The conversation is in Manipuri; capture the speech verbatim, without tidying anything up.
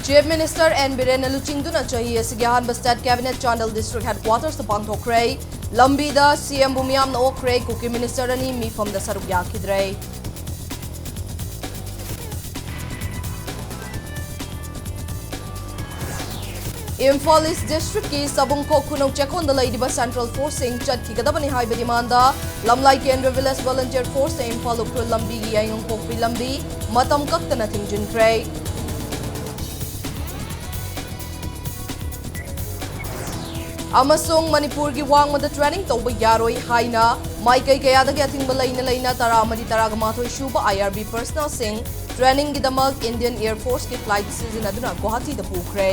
Chief Minister N Birenna ꯂꯨꯆꯤꯡꯗꯨꯅ ꯆꯍꯤ ꯑꯁꯤꯒꯤ ꯑꯍꯥꯟꯕ State Cabinet Chandel District Headquarters ꯇ ꯄꯥꯡꯊꯣꯛꯈ꯭ꯔꯦ꯫ ꯂꯝꯕꯤꯗ C M ꯕꯨ ꯃꯤꯌꯥꯝꯅ ꯑꯣꯛꯈ꯭ꯔꯦ, ꯀꯨꯀꯤ minister ꯑꯅꯤ ꯃꯤꯐꯝꯗ ꯁꯔꯨꯛ ꯌꯥꯈꯤꯗ꯭ꯔꯦ꯫ ꯏꯝꯐꯥꯜ East District ꯀꯤ ꯁꯕꯨꯡꯈꯣꯛ ꯈꯨꯅꯧ ꯆꯦꯛꯀꯣꯟꯗ ꯂꯩꯔꯤꯕ Central Force ꯁꯤꯡ ꯆꯠꯈꯤꯒꯗꯕꯅꯤ ꯍꯥꯏꯕ demand ꯗ ꯂꯝꯂꯥꯏ ꯀꯦꯟꯗ꯭ꯔ Village Volunteer Force ꯅ ꯏꯝꯐꯥꯜ ꯎꯈ꯭ꯔꯨꯜ ꯂꯝꯕꯤꯒꯤ ꯌꯥꯏꯉꯪꯄꯣꯛꯄꯤ ꯂꯝꯕꯤ ꯃꯇꯝ ꯀꯛꯇꯅ ꯊꯤꯡꯖꯤꯟꯈ꯭ꯔꯦ꯫ ꯑꯃꯁꯨꯡ ꯃꯅꯤꯄꯨꯔꯒꯤ ꯋꯥꯡꯃꯗ training ꯇꯧꯕ ꯌꯥꯔꯣꯏ ꯍꯥꯏꯅ ꯃꯥꯏꯀꯩ ꯀꯌꯥꯗꯒꯤ ꯑꯊꯤꯡꯕ ꯂꯩꯅ ꯂꯩꯅ ꯇꯔꯥꯃꯔꯤ ꯇꯔꯥꯃꯥꯊꯣꯏ ꯁꯨꯕ I R B personnel ꯁꯤꯡ training ꯒꯤꯗꯃꯛ Indian Air Force ꯀꯤ flight ꯁꯤꯖꯤꯟꯅꯗꯨꯅ ꯒꯨꯋꯥꯍꯥꯇꯤꯗ ꯄꯨꯈ꯭ꯔꯦ꯫